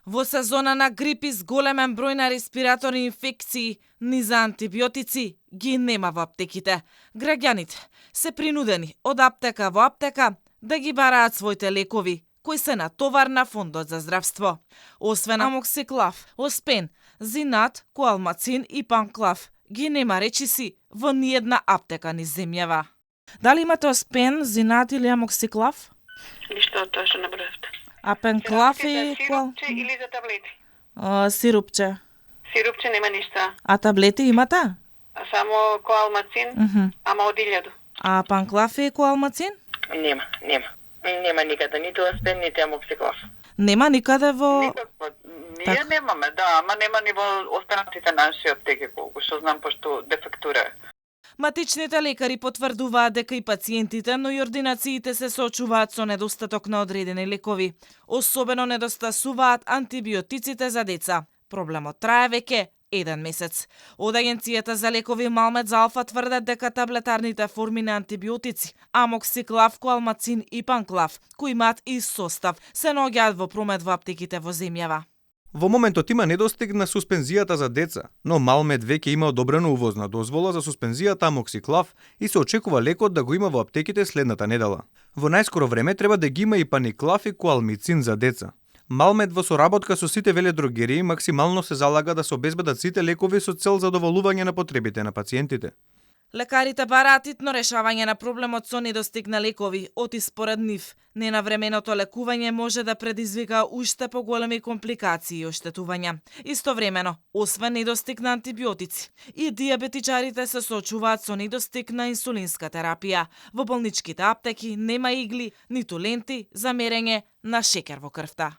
Во сезона на грипи с големен број на респираторни инфекции, ни за антибиотици ги нема во аптеките. Граѓаните се принудени од аптека во аптека да ги бараат своите лекови, кои се на товар на Фондот за здравство. Освен амоксиклав, оспен, зинат, коалмацин и панклав, ги нема речиси во ниедна аптека низ земјава. Дали имате оспен, зинат или амоксиклав? Ништо од тоа што набројавте. А пенклав и За сирупче или за таблети? сирупче. Сирупче нема ништо. А таблети имате? Само коалмацин, ама од 1000. А панклав и коалмацин? Нема. Нема никаде, ниту аспен, ниту амоксиклав. Нема никаде во... Никакво. Ние немаме, да, ама нема ни во останатите наши аптеки, колку што знам, пошто дефектура е. Матичните лекари потврдуваат дека и пациентите, но и ординациите се соочуваат со недостаток на одредени лекови. Особено недостасуваат антибиотиците за деца. Проблемот трае веќе 1 месец. Од Агенцијата за лекови Малмед за Алфа тврдат дека таблетарните форми на антибиотици, амоксиклав, коалмацин и панклав, кои имаат ист состав, се наоѓаат во промет во аптеките во земјава. Во моментот има недостиг на суспензијата за деца, но Малмед веќе има одобрено увозна дозвола за суспензијата амоксиклав и се очекува лекот да го има во аптеките следната недела. Во најскоро време треба да ги има и паниклав и коалмицин за деца. Малмед во соработка со сите веледрогерии максимално се залага да се обезбедат сите лекови со цел задоволување на потребите на пациентите. Лекарите бараат итно решавање на проблемот со недостиг на лекови, оти според нив, ненавременото лекување може да предизвика уште поголеми компликации и оштетувања. Истовремено, освен недостиг на антибиотици, и диабетичарите се соочуваат со недостиг на инсулинска терапија. Во болничките аптеки нема игли, ниту ленти за мерење на шекер во крвта.